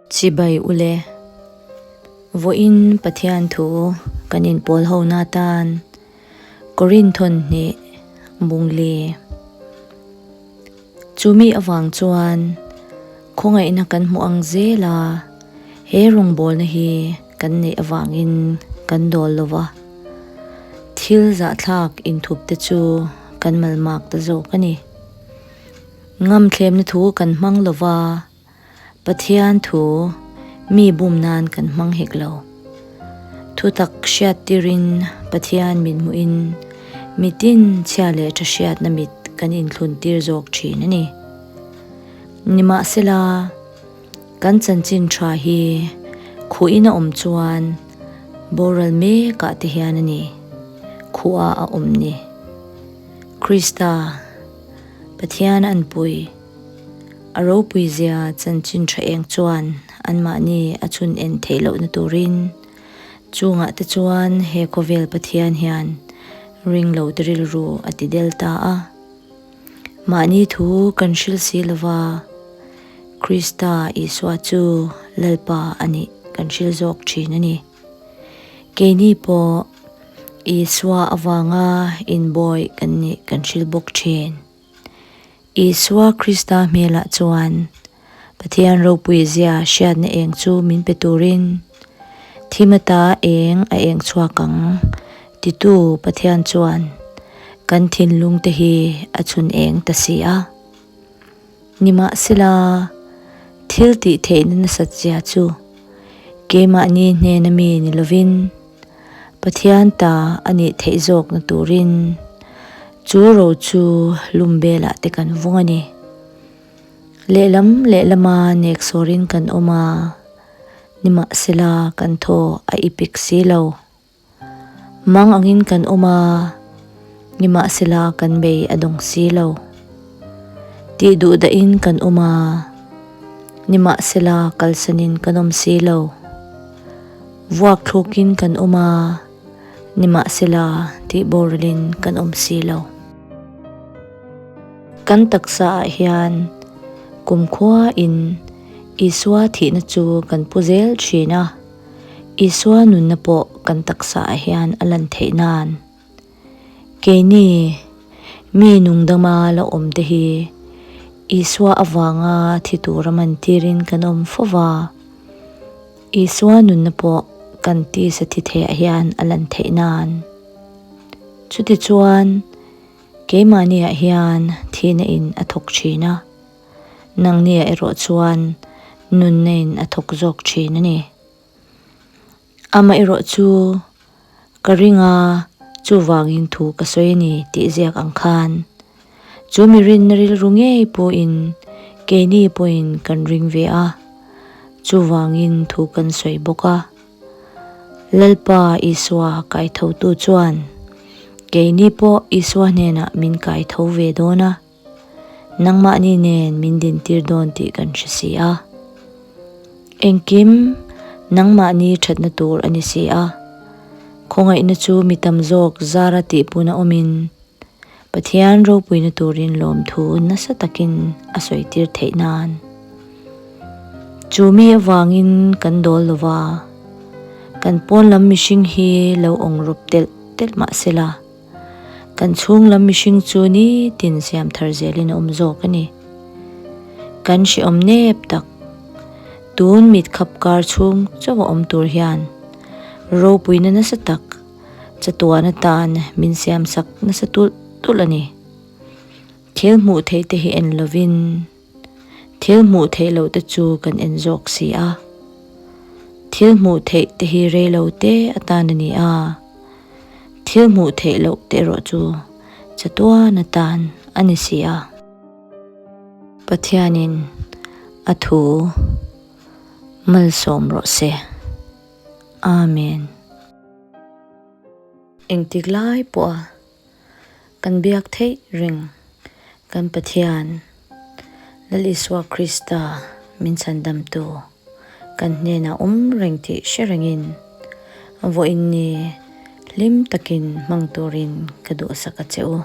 Chibai ule. Vawiin Pathian thu kan inpawl ho na tan Korinthon hnih Bungli. Chumi avang chuan khawngaihna kan hmuh ang zel a, he rawngbawlna hi kan neih avangin kan dawl lo va. Thil zahthlak inthup te chu kan malmak ta zawk a ni. Ngamthlemna thu kan hmang lo va. Pathian thu mi bum nan kan hmang hek lo. Thutak hriat tirin Pathian mit hmuhin mitin chhia leh tha hriatna mit kan inthlun tir zawk thin a ni. Nimahsela, kan chanchin tha hi khuhin a awm chuan boral mekah te hian a ni, khuah a awm ni. Krista, Pathian anpui. A ropui zia chanchin tha eng chuan anmahni a chhun en theih lohna turin chungah te chuan he khawvel Pathian hian ring lo te rilru a ti del ta a. Mahni thu kan hril si lova Krista Isua chu Lalpa a nih kan hril zawk thin a ni. Keini pawh Isua avanga inbawi kan nih kan hril bawk thin. Isua Krista hmelah chuan Pathian ropui zia hriatna eng chu min pe turin thimata eng a eng chhuak ang titu Pathian chuan kan thinlung te hi a chhun eng ta si a. Nimahsela, thil tih theihna nasat zia chu keimahni hnena mi ni lovin, Pathian ta a nih theih zawkna turin chu ro chu lum belah te kan vung a ni. Lehlam lehlama nek sawrin kan awm a, nimahsela kan thaw a ipik si lo. Mang angin kan awm a, nimahsela kan bei a dawng si lo. Tih duh dahin kan awm a, nimahsela kalsanin kan awm si lo. Vuak thlukin kan awm a, nimahsela tih boralin kan awm si lo. Kan taksa ah hian kumkhua in Isua thihna chu kan pu zel thin a, Isua nunna pawh kan taksa ah hian a lan theih nan. Keini mi nungdama la awm te hi Isua avanga thi tura mantirin kan awm fo va. Isua nunna pawh kan tisa thi theih ah hian a lan theih nan. Chutichuan, keimahni ah hian thihna in a thawk thin a, nangni ah erawh chuan nunna in a thawk zawk thin a ni. Amaherawh chu ka ring a, chuvangin thu ka sawi a ni tih ziak ang khan chu mi rinna rilru ngei pawhin keini pawhin kan ring ve a, chuvangin thu kan sawi bawk a. Lalpa Isua kaithotu chuan keini pawh Isua hnenah min kaitho ve dawn a. Nangmahni nen min dintir dawn tih kan hre si a. Engkim nangmahni thatna tur a ni si a. Khawngaihna chu mi tam zawk zara tihpuna awmin Pathian ropuina turin lawmthu nasa takin a sawitir theih nan. Chu mi avangin kan dawl lo va, kan pawn lam mihring hi lo awng rawp telh telh mah sela. Kan chhung lam mihring chu nitin siam thar zelin a awm zawk a ni. Kan hrehawm nep tak, tun mit khap kar chhung chauh a awm tur hian ropuina nasa tak chatuan atan min siam sak nasa tulh tulh a ni. Thil hmuh theih te hi en lovin thil hmuh theih loh te chu kan en zawk si a. Thil hmuh theih te hi rei lo te atan a ni a. Thil hmuh theih loh te erawh chu chatuan atan a ni si a. Pathianin a thu malsawm rawh se. Amen. Engtik lai pawha kan biak theih reng kan Pathian Lal Isua Krista min chhandamtu kan hnenah awm reng tih hre rengin vawiin ni hlim takin hmang turin ka duhsak a che u.